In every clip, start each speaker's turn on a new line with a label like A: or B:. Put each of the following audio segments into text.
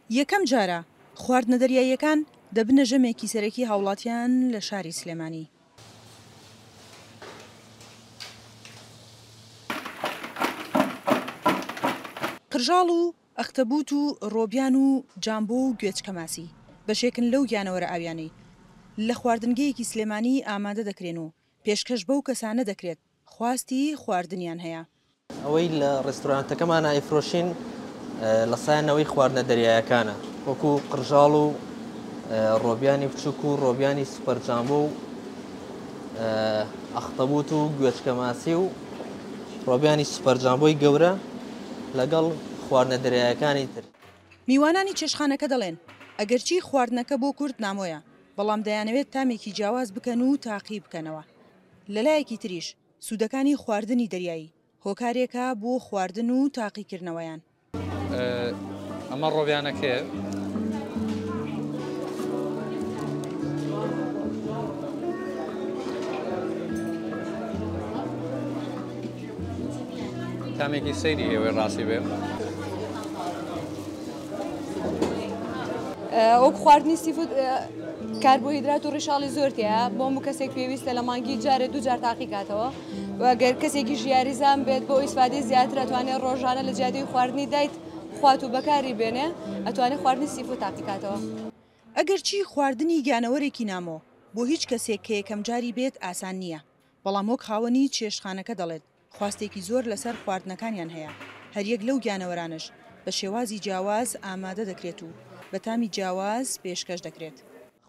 A: یەکەم جارە خواردنە دەریاییەکان دەبنە ژەمێکی سەرەکی هاوڵاتیان لە شاری سلێمانی. قرژاڵ و ئەختەبوت و ڕۆبیان و جامبۆ و گوێچکە ماسی بەشێکن لەو گیانەوەرە ئاویانەی لە خواردنگەیەکی سلێمانی ئامادە دەکرێن و پێشکەش بەو کەسانە دەکرێت خواستی خواردنیان هەیە.
B: ئەوەی لە ڕێستورانتەکەمانا ئەیفرۆشین لە سایە نەوەی خواردنە دەریایەکانە وەکو قڕژاڵ و ڕۆبیانی بچووک و ڕۆبیانی super jumbo و ئەختەبوت و گوێچکە ماسی و ڕۆبیانی super jumbo ی گەورە لەگەڵ خواردنە دەریایەکانی تر.
A: میوانانی چێشتخانەکە دەڵێن، ئەگەرچی خواردنەکە بۆ کورد نامۆیە، بەڵام دەیانەوێت تامێکی جیاواز بکەن و تاقی بکەنەوە. لەلایەکی تریش سوودەکانی خواردنی دەریایی هۆکارێکە بۆ خواردن و تاقیکردنەوەیان.
C: ئەمە ڕۆبیانەکەیە. تامێکی سەیری ئێوەی ڕاستی بێ.
D: وەک خواردنی seafood کاربۆهیدرات و ڕیشاڵی زۆر تیایە بۆ هەموو کەسێک پێویستە لە مانگی جارێ دوو جار تاقی کاتەوە و گەر کەسێکیش یاریزان بێت بۆ ئیسفادەی زیاتر ئەتوانێت ڕۆژانە لە جیاتی خواردنی diet خوات و بەکاری بێنێ ئەتوانێت خواردنی seafood تاقی کاتەوە.
A: ئەگەرچی خواردنی گیانەوەرێکی نامۆ بۆ هیچ کەسێک کە یەکەمجاری بێت ئاسان نییە، بەڵام وەک خاوەنی چێشتخانەکە دەڵێت خواستێکی زۆر لەسەر خواردنەکانیان هەیە، هەریەک لەو گیانەوەرانەش بە شێوازی جیاواز ئامادە دەکرێت و بە تامی جیاواز پێشکەش دەکرێت.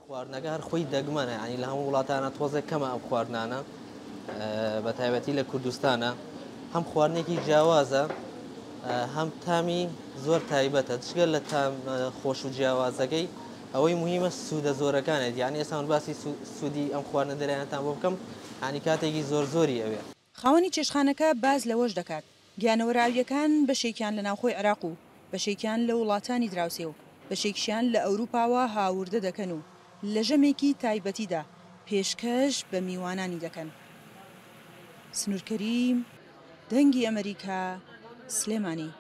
B: خواردنەکە هەر خۆی دەگمەنە یانی لە هەموو وڵاتانە تۆزێک کەمە ئەم خواردنانە بە تایبەتی لە کوردستانە هەم خواردنێکی جیاوازە هەم تامی زۆر تایبەتە جگە لە تام خۆش و جیاوازەکەی ئەوەی مهمە سوودە زۆرەکانێت یعنی ئێستا من باسی سوودی ئەم خواردنە دەریانتان بۆ بکەم ینی کاتێکی زۆر زۆری ئەوێ.
A: خاوەنی چێشتخانەکە باس لەوەش دەکات، گیانەوەرە ئاوییەکان بەشێکیان لە ناوخۆی عێراق و بەشێکیان لە وڵاتانی دراوسێ و بەشێکیشیان لە ئەوروپاوە هاوردە دەکەن و لە ژەمێکی تایبەتیدا پێشکەش بە میوانانی دەکەن. سنوور کەریم، دەنگی ئەمەریکا، سلێمانی.